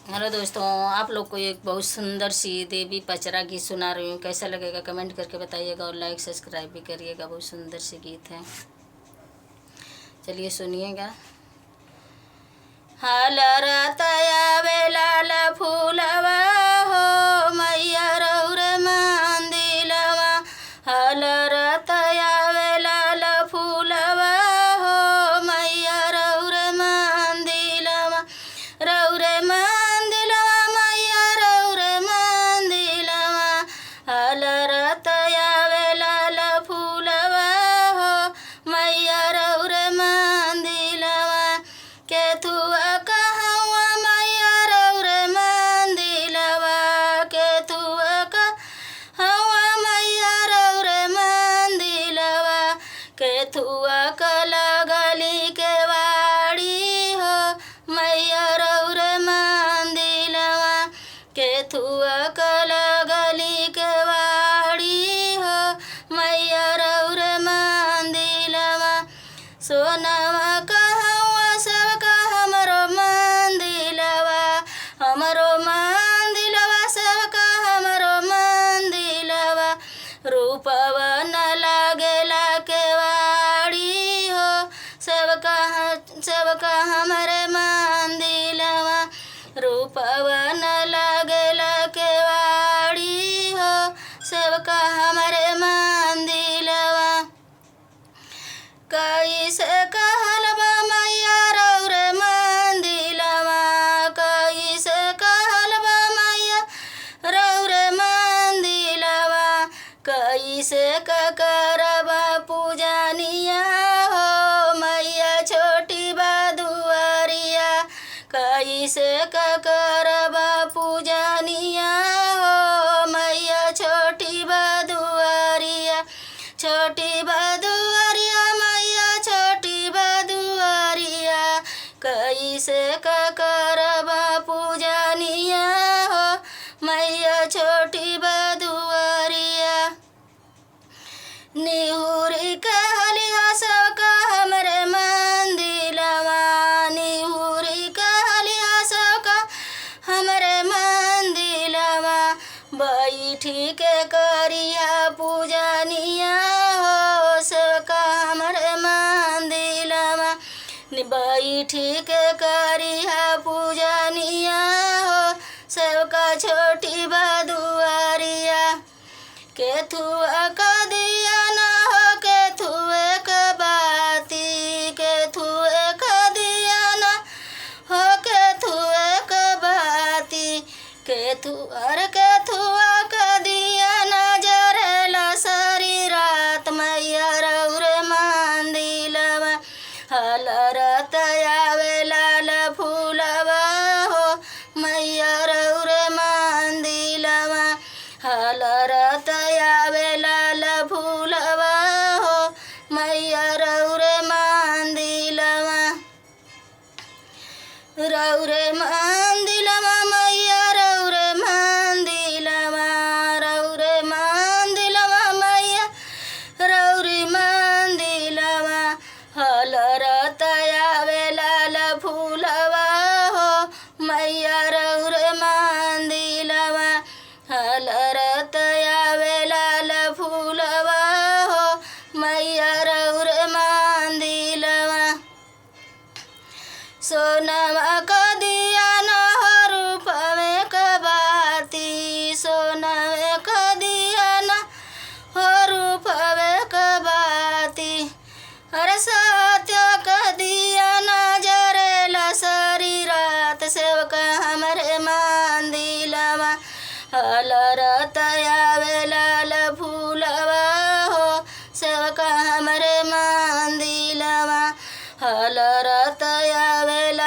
Hello दोस्तों, आप लोग को एक बहुत सुंदर सी देवी पचरा गीत सुना रही हूँ। कैसा लगेगा कमेंट करके बताइएगा और लाइक सब्सक्राइब भी करिएगा। बहुत सुंदर सी गीत है, चलिए सुनिएगा। हलरतया लाल फूलवा हो मैया रौर मंदिलवा। हलरतया लाल फूलवा हो मैया रौर मंदिलवा। रौर मंदिलवा मैया रौर मंदिलवा। हलरतया लाल फूलवा हो मैया रौर मंदिलवा। के थुआ कहवा मैया रौर मंदिलवा। के थुआ कहवा मैया रौर मंदिलवा। के थुआ लगली के वाड़ी हो मैया रौर मंदिलवा। के थुआ लगली के वाड़ी हो मैया रौर मंदिलवा। सोनवा कहवा सबका हमरो मंदिलवा। हमरो मंदिलवा सबका हमरो मंदिलवा। रूपवा न लागेला केवाड़ी हो सबका सबका हमरे मंदिलवा। रूपवा न लागेला केवाड़ी हो सबका हमरे मंदिलवा। कैसे कहलबा मैया रौर मंदिलवा। कैसे कहलबा मैया रौर मंदिलवा। कैसे करबा पूजनिया हो मैया छोटी बदुआरिया। कैसे करबा पूजनिया हो मैया छोटी बदुआरिया। छोटी बदुआरिया मैया छोटी बदुआरिया। कैसे करबा पूजनिया हो मैया छोटी बदुआरिया। निहुरी कहलिया सबका हमरे मंदिलवा। निहुरी कहलिया सबका हमरे मंदिलवा। बैठी के करिया पूजनिया हो सबका हमरे मंदिलवा। बैठी के करिया पूजनिया हो सबका छोटी बदुआरिया। के थुआ का दिया ना हो के थुए के बाती। के थुए का दिया ना हो के थुए के बाती। के थुअर के थुआ का दिया ना जरेला सारी रात मैया रौर मंदिलवा। हलरतया लाल फूलवा हो मैया रौर मंदिलवा। हलरतया लाल फूलवा हो मैया रौर मंदिलवा। रौर मंदिलवा मैया रौर मंदिलवा। रौर मंदिलवा मैया रौर मंदिलवा। हलरतया लाल फूलवा हो मैया रौर मंदिलवा। हलरतया लाल फूलवा हो मैया रौर मंदिलवा। सोनवा का दिया ना हो रूपवे के बाती। सोनवे का दिया ना हो रूपवे के बाती। हर सत्य का दिया ना जरेला सारी रात सेवका हमरे मंदिलवा। हलरतया लाल फूलवा हो सेवका हमरे मंदिलवा। हलरतया लाल